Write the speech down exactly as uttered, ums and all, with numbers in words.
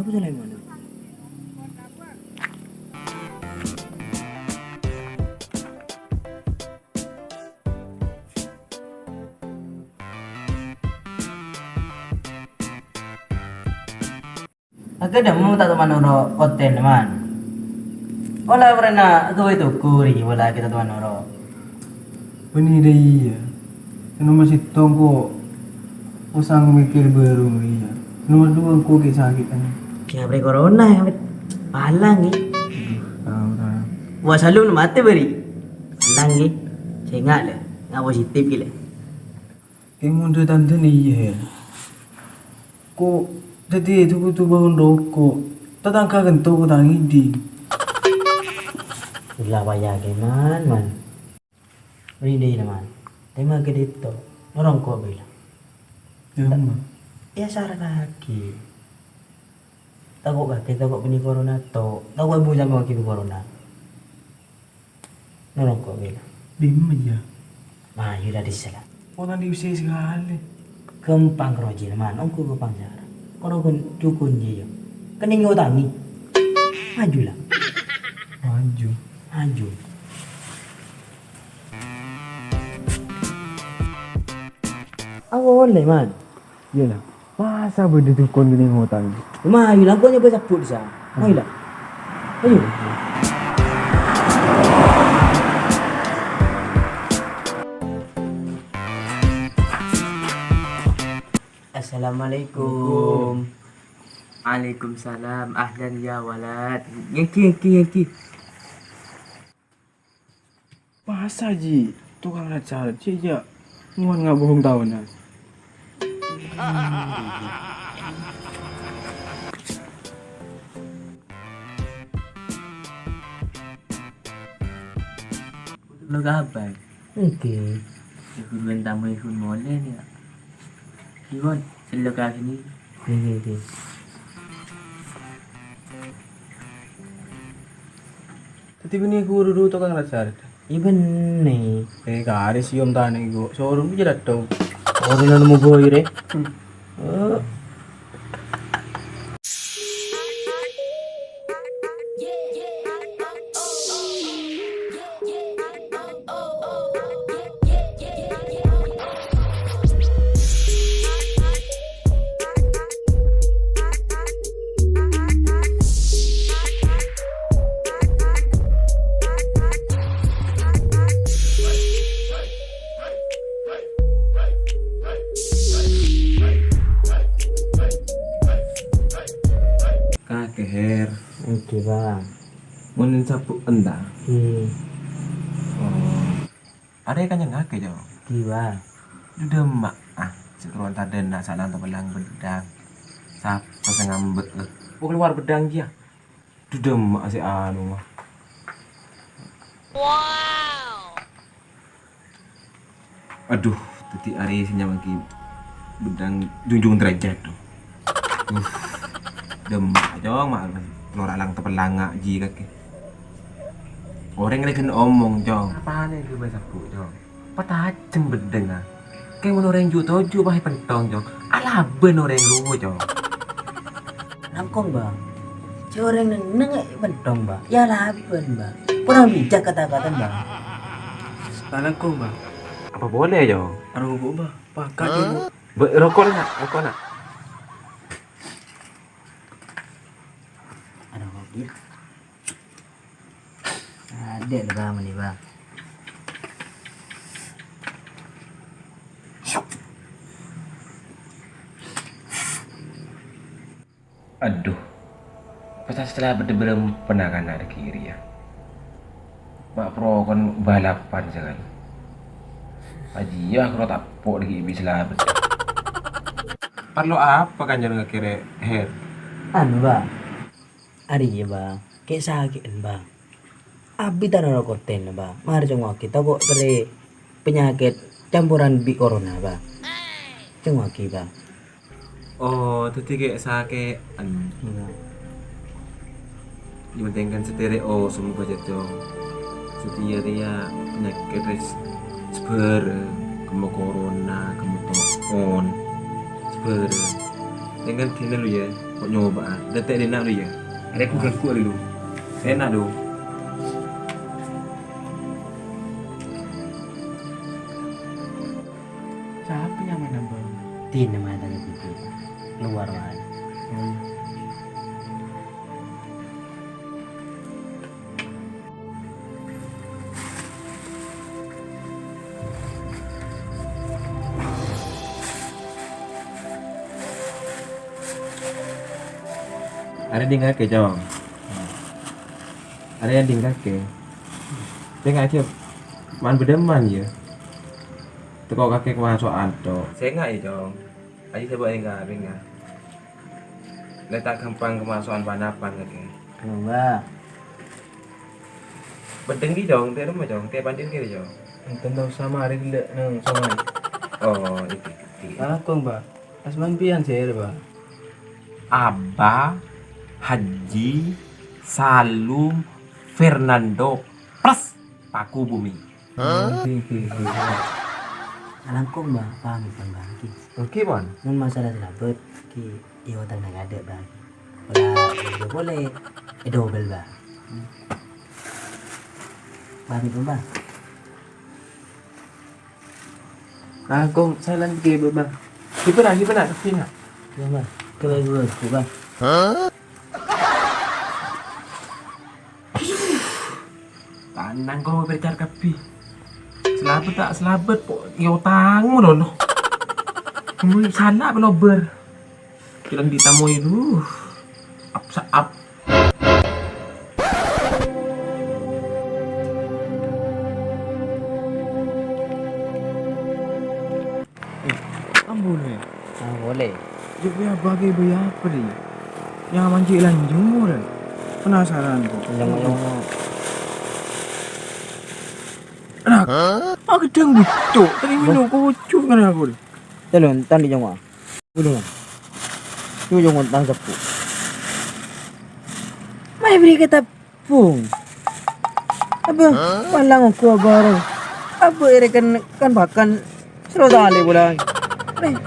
Sulaiman. Aghâdhâmmo ta' toman noro' kontèn, Man. Ola bârâna aghâbây toko rèya, ola ghi' ta' toman noro'. Bânnè dâ' iyâ. Sè nomer sèttong ko' osang mèkkèr bârung rèya. Nomer duwâ' ko' ghi' sakè'an. Kèyaprè corona, ya, Met. Palang, ghi. Aduh, tao, tao. Wah, salum matè bâri'. Palang, ghi. Sènga', lè. Nga' positif, ghi, lè. Kè mon dhâ-tandhâna iyâ, Her. Ko' dhâddhi kodhu bângon roko'. Tatangghâ ghânto ko' ta' ngèdhing. Ella wayah kè, Man, Man. Bânnè dâ' iyâ, Man. Tèma kè dito. Norongko' bhâi la. Yâ, Ma. Yâ, sarraghi. Tako' kakè, tako' bânnè corona to. Tako' èbhu sampèyan ghi' corona. Norongko' bhâi la. Dimma, yâ? Mayu la, dissa la. Kok tandhi usè sakalè? Ghâmpang, Rojil, Man. Ongghu ghâmpang cara. Kono kun-, jukun, yâ, yâ. Kennèng ngotangè. Maju la. Maju. Maju. Awolè, Man. Iyâ la. Masa bâdâ dukun kennèng ngotang? Mayu la, engko' nyobâ sabbhu' dissa. Mayu la. Ayo. Assalamualaikum. Waalaikumsalam. Ahlan ya walad. Ngèngghi, ngèngghi, ngèngghi. Masa, Ji? Tokang rat-sarat, Ji, jâ' ngowan nga' bohong taonan. Lo kabhâr? Èngghi. È ghuruwân tamoy ghun molè, yâ. Ghun, sello ka sini. Èngghi, èngghi. Dhâddhi bânnè ghuru dhu tokang rat-sarat? Iyâ bânnè. Eh, karè siyom tanè ghu. Showroom jâ' dâddhung. Showroom nemmo bhâi rè. Hmm. Oh. Kakè, Her. Èngghi, Bâng. Mon sabbhu' enta? Hmm. Oh. Arè kanyang kakè, Cong. Èngghi, Bâng. Dhu dâmma, ah, sè karowan tadâna salang tepellang beddhâng. Sapa sè ngambek, eh? Oh, keluar beddhâng, iyâ. Dhu dâmma sè anu, mah. Wow. Adhu, dhâddhi arè sè nyamana ghi' beddhâng junjung derajat, dhu. Uh, dâmma, Cong, ma' lora lang tepellanga ji kakè. Orèng rè ghân omong, Cong. Apana ghi' bhâi sabbhu', Cong? Patajem beddhângnga. Kèng mon orèng ju'-toju' pas èpèntong, Cong. Alabân orèng rowa, Cong. Langkong, Bâng. Jhâ' orèng neng-enneng èpèntong, Bâng. Yâ alabân, Bâng. Kurang bijak kata-kata, Bâng. Langkong, Bâng. Apa boleh, Cong? Arokok, Bâng. Pakat, Cong. Be-, rokok, nak? Rokok, nak? Arokok, yâ. Adâ' la, Bâng, mènè, Bâng. Adhu, pas sè la bâdâ bârâmpan kana' dhâggi' rèya. Ma' pro kon balapan sakalè. Ajiyâ karo tapo' dhâggi' bi' sè la bâdâ. Parlo apa kanjeng ngakèrè, Her? Anu, Bâng. Arèya, Bâng. Kè' sakè'an, Bâng. Abit ta' noro' kontènna, Bâng. Marè cengngowaghi tako' terrè panyakèt camporan bi' corona, Bâng. Cengngowaghi, Bâng. Oh, dhâddhi kè' sakè'an. Iyâ. Yâ, penting kan satèya osom bâjâ, Cong. Satèya rèya panyakèt rè s-, sabârâng, kemma corona, kemma to'on. Sabârâng. Penting kan dina lu, yâ. Kok nyoba? Dântè' dinna' dulu ya. Arè aku ganggu arè lu. Enak dong. Siapa yang main nambah? Tina main tadi itu. Keluar, Wan. Oh, iya. Arè dingngaghi, Cong. Arè dingngaghi. Sènga' ajjhâ man bâdâ man, ya. Teko kakè kamaso'an, Cong. Sènga', ya, Cong. Aji sabâ' èngkarènga. Lè ta' ghâmpang kamaso'an pan-apan kakè. Coba. Bâdâ ghi, Cong, tè' remma, Cong, tè' pandhin kèra, Cong. Enten tao samarè ghellâ' nang songay. Oh, itu, itu. Langkong, Ba. Asman piyan sèra, Ba? Abah Haji Salum Fernando plus Paku Bumi. Hah? Oke, oke, oke. Langkong, Ba. Pamit, Ba. Oke. Oke, Wan. Mon masalah salabât, ki, iyâ, otang nang adâ', Ba. Pola, polè, è dobel, Ba. Pamit, Ba. Langkong, silent, oke, Ba. Gimana, gimana, gimana? Iya, Ba. Coba dulu, Ba. Hah? Tanang, kok bercar kabbhi. Salabât ta' salabât, po-, ya otangmu lho, no. Kamu salah apa nobar? Kira ditamoi, duh. Ap sa ap. Eh, ambu, Lè. Ah, boleh. Jok ya bagi bâi apa, Lè? Nyaman cè' lanjut, Lè. Penasaran kok. Nyongo-nyongo. Nah, ah, gedang bucuk. Tadi minum kucuk kan aku, Lè. Jalan, tadi nyongo. Udah. Nyongo tang seppu. Mai beri kita Bung. Apa? Hah? Palang gua baru. Apa ere kan, kan bahkan sero tali bola. Nih,